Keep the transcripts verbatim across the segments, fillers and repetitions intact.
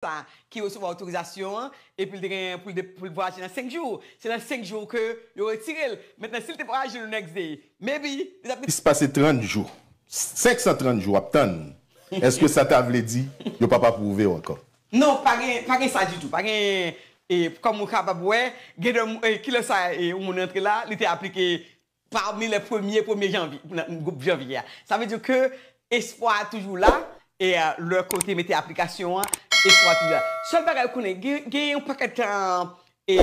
sa ki resevwa otorizasyon an, epi l te gen pou l de- pou l vwayaje nan senk jou. Se nan senk jou ke yo retire l. Mentnan, si l te vwayaje le next day, maybe, li t ap gen Plis pase trant jou, senk san trant jou w ap tann. Èske sa ta vle di yo p ap apwouve w ankò? Non, pa gen, pa gen sa ditou. Pa gen, e, kòm ou kapab wè, gen de, e, kilè sa, e, yon moun rantre la, li te aplike pami le premye, premye janvye, nan gwoup janvye a. Sa vle di ke espwa a toujou la, e, e, lè ke w te mete aplikasyon an, espwa a toujou la. Sèl bagay ou konnen, gen, gen yon pakèt, e, e,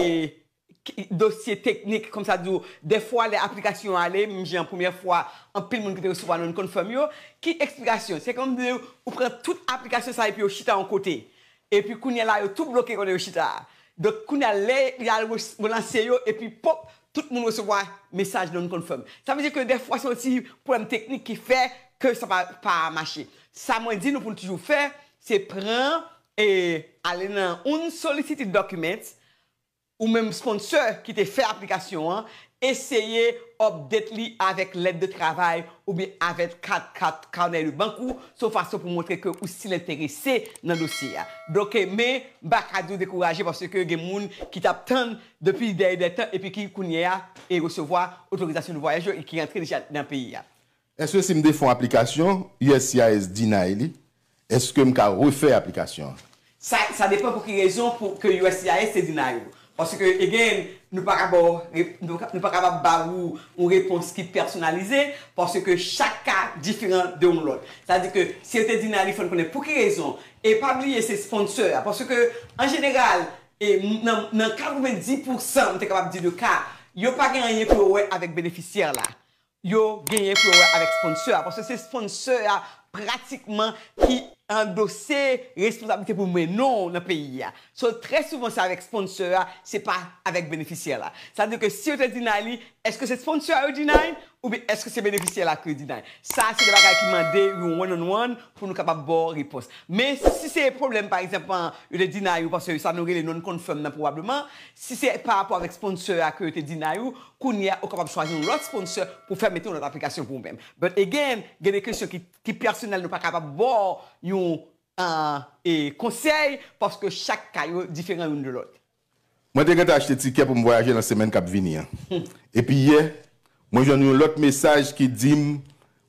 ki- dosye teknik, kòm sa di w, dèfwa lè aplikasyon an ale, menm jan premyè fwa, anpil moun ki te resevwa non-confirm yo, ki eksplikasyon? Se kòm di ou pran tout aplikasyon sa epi yo chita yon kote. Epi kounye a la, yo tou bloke kote yo chita a. Donk, kounye a, lè y al re- relanse yo, epi pòp, tout moun resevwa mesaj non-confirm. Sa vle di ke dèfwa, se yon ti pwoblèm teknik ki fè ke sa pa, pa mache. Sa mwen di nou pou n toujou fè, se pran e ale nan un solicited document, ou menm sponsor ki te fè aplikasyon an, eseye update li avèk lèt de travay oubyen avèk kat, kat, kanè de bank ou, se yon fason pou montre ke ou still enterese nan dosye a. Donk, men, m pa ka di w dekouraje paske gen moun ki t ap tann depi dèyè de tan epi ki kounye a e resevwa otorizasyon de vwayaj yo e ki rantre deja nan peyi a. Èske si m te fè yon aplikasyon, U S C I S deny li, èske m ka refè aplikasyon an? Sa, sa depann pou ki rezon pou ke U S C I S te deny ou. Paske, again, nou pa ka ba w re- nou pa- nou pa kapab ba ou yon repons ki pèsonalize, paske chak ka diferan de yon lòt. Sa di ke si yo te deny li, fò n konnen pou ki rezon. E pa bliye, se sponsor a. Paske, an jeneral, e nan, nan katrevenndis pousan, m te kapab di de ka, yo pa gen anyen pou yo wè avèk benefisyè la. Yo genyen pou yo wè avèk sponsor a, paske se sponsor a pratikman ki andose responsablite pou mennen w nan peyi a. So, trè souvan, se avèk sponsor a, se pa avèk benefisyè la. Sa vle di ke si yo te deny li, èske se sponsor a yo deny, oubyen èske se benefisyè la ke yo deny? Sa, se de bagay ki mande yon one on one pou nou kapab ba w repons. Men, si se pwoblèm, pa egzanp, an, yo te deny ou, paske sa nou rele non-confirm nan, pwobableman, si se pa rapò avèk sponsor a ke yo te deny ou, kounye a, ou kapab chwazi yon lòt sponsor pou fè mete yon lòt aplikasyon pou ou menm. But again, gen de kesyon ki, ki pèsonèl, nou pa kapab ba w yon, an, e, konsèy, paske chak ka yo diferan youn de lòt. Mwen te gentan achte tikè pou m vwayaje nan semèn k ap vini an. Epi yè, mwen jwenn yon lòt mesaj ki di m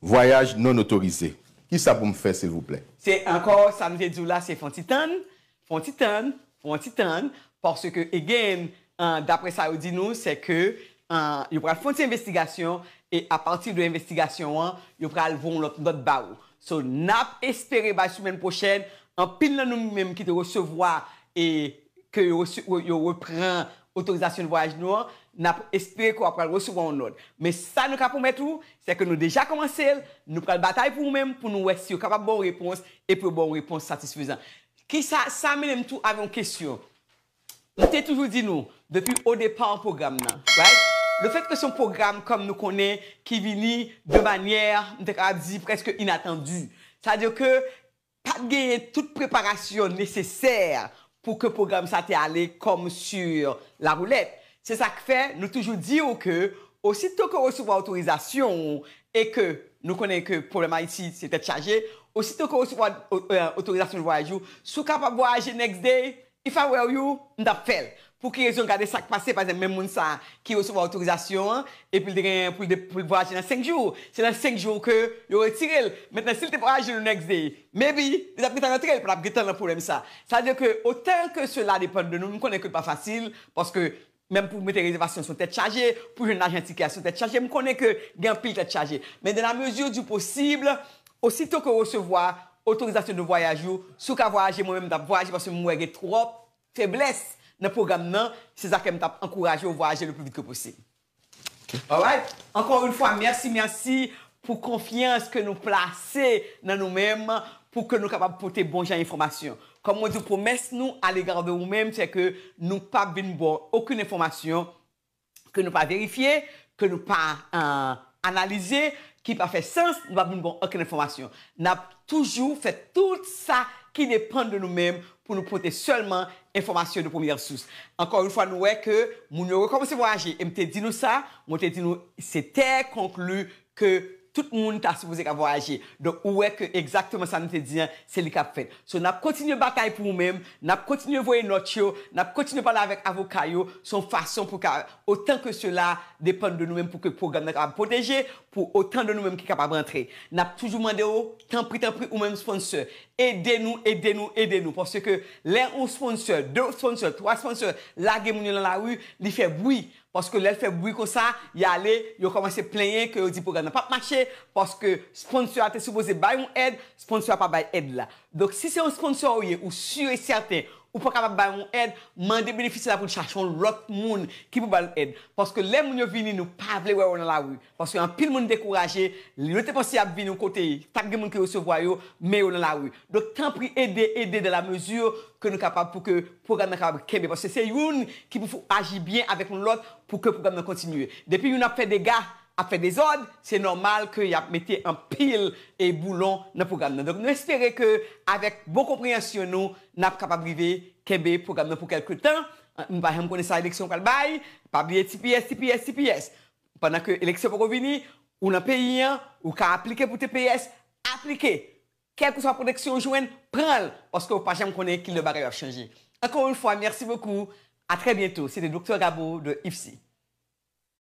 vwayaj non otorize. Kisa pou m fè, silvouplè? Se ankò sa m te di w la, se fè yon ti tann, fè yon ti tann, fè yon ti tann, paske, again, an, daprè sa yo di nou, se ke, an, yo pral fè yon ti envestigasyon, e apati de envestigasyon an, yo pral voye yon lòt nòt ba ou. So, n ap espere bay semèn pwochèn, anpil nan nou menm ki te resevwa e ke yo, rese- yo repran otorizasyon de vwayaj nou an, n ap espere ke w ap pral resevwa yon nòt. Men sa nou ka pwomèt ou, se ke nou deja kòmanse l, nou pral batay pou ou menm, pou nou wè si yo kapab ba w repons, e pou yo ba w repons satisfezan. Kisa, sa mennen m tou avè yon kesyon. M te toujou di nou, depi o depa pwogram nan, right? Le fait que se yon pwogram, kòm nou konnen, ki vini de manyè, m te kapab di, prèske inatandi. Sa vle di ke pa t genyen tout preparasyon nesesè pou ke pwogram sa te ale kòm sur la roulette. Se sa k fè nou toujou di w ke osito ke w resevwa otorizasyon ou e ke nou konnen ke pwoblèm Ayiti se tèt chaje, osito ke w resevwa o- e, otorizasyon de vwayaj ou, si w kapab vwayaje next day, if I were you, m t ap fè l. Pou ki rezon? Gade sa k pase, pa egzanp, menm moun sa a ki resevwa otorizasyon an, epi l te gen pou l de- pou l vwayaje nan senk jou. Se nan senk jou ke yo retire l. Mentnan, si l te vwayaje le next day, maybe, li t ap gentan rantre, li pa t ap gentan nan pwoblèm sa. Sa vle di ke, otan ke sela depann de nou, m konnen ke l pa fasil, paske menm pou mete rezèvasyon se yon tèt chaje, pou jwenn lajan tikè a se yon tèt chaje, m konnen ke gen anpil tèt chaje. Men dans la mesure du possible, osito ke w resevwa otorizasyon de vwayaj ou, si w ka vwayaje, mwen menm m t ap vwayaje paske m wè gen twòp feblès nan pwogram nan, se sa k fè m t ap ankouraje w vwayaje le plus vite que possible. Alright? Encore une fois, mèsi, mèsi pou konfyans ke nou plase nan nou menm pou ke nou kapab pote bon jan enfòmasyon. Kòm mwen di w, pwomès nou alega de ou menm, se ke nou p ap vin ba w okenn enfòmasyon ke nou pa verifye, ke nou pa, euh, analize, ki pa fè sans, nou p ap vin ba w okenn enfòmasyon. N ap toujou fè tout sa ki depann de nou menm pou nou pote sèlman enfòmasyon de premyè sous. Ankò yon fwa, nou wè ke moun yo rekòmanse vwayaje. E m te di nou sa, mwen te di nou, se tè konkli ke tout moun ta sipoze ka vwayaje. Donk, ou wè ke egzakteman sa nou te di an, se li k ap fèt. So, n ap kontinye batay pou ou menm, n ap kontinye voye nòt yo, n ap kontinye pale avèk avoka yo, se yon fason pou ka, otan ke sela depann de nou menm, pou ke pwogram nan kapab pwoteje, pou otan de nou menm ki kapab rantre. N ap toujou mande w, tanpri, tanpri, ou menm sponsor, ede nou, ede nou, ede nou. Paske lè yon sponsor, de sponsor, twa sponsor, lage moun yo nan lari, li fè bri. Paske lè l fè bri konsa, y ale, yo kòmanse plenyen ke yo di pwogram nan p ap mache, paske sponsor a te sipoze bay yon èd, sponsor a pa bay èd la. Donk, si se yon sponsor ou ye, ou si e sèten, ou pa kapab bay yon èd, mande benefisye la pou l chache yon lòt moun ki pou ba l èd. Paske lè moun yo vini, nou pa vle wè yo nan lari. Paske anpil moun dekouraje, yo te panse y ap vini yon kote, t ap gen moun ki resevwa yo, men yo nan lari. Donk, tanpri, ede, ede dans la mesure ke nou kapab pou ke pwogram nan kapab kenbe. Paske se youn ki pou aji byen avèk yon lòt pou ke pwogram nan kontinye. Depi youn ap fè dega, ap fè dezòd, se nòmal ke y ap mete anpil e boulon nan pwogram nan. Donk, nou espere ke avèk bon konpreyansyon nou, n ap kapab rive kenbe pwogram nan pou kèlke tan. Nou pa janm konnen sa eleksyon pral bay. Pa bliye T P S, T P S, T P S. Pandan ke eleksyon poko vini, ou nan peyi an, ou ka aplike pou T P S, aplike. Kèlkeswa pwoteksyon ou jwenn, pran l, paske ou pa janm konnen kilè bagay yo ap chanje. Encore une fois, merci beaucoup. À très bientôt. C'était Docteur Gabo de IFSI.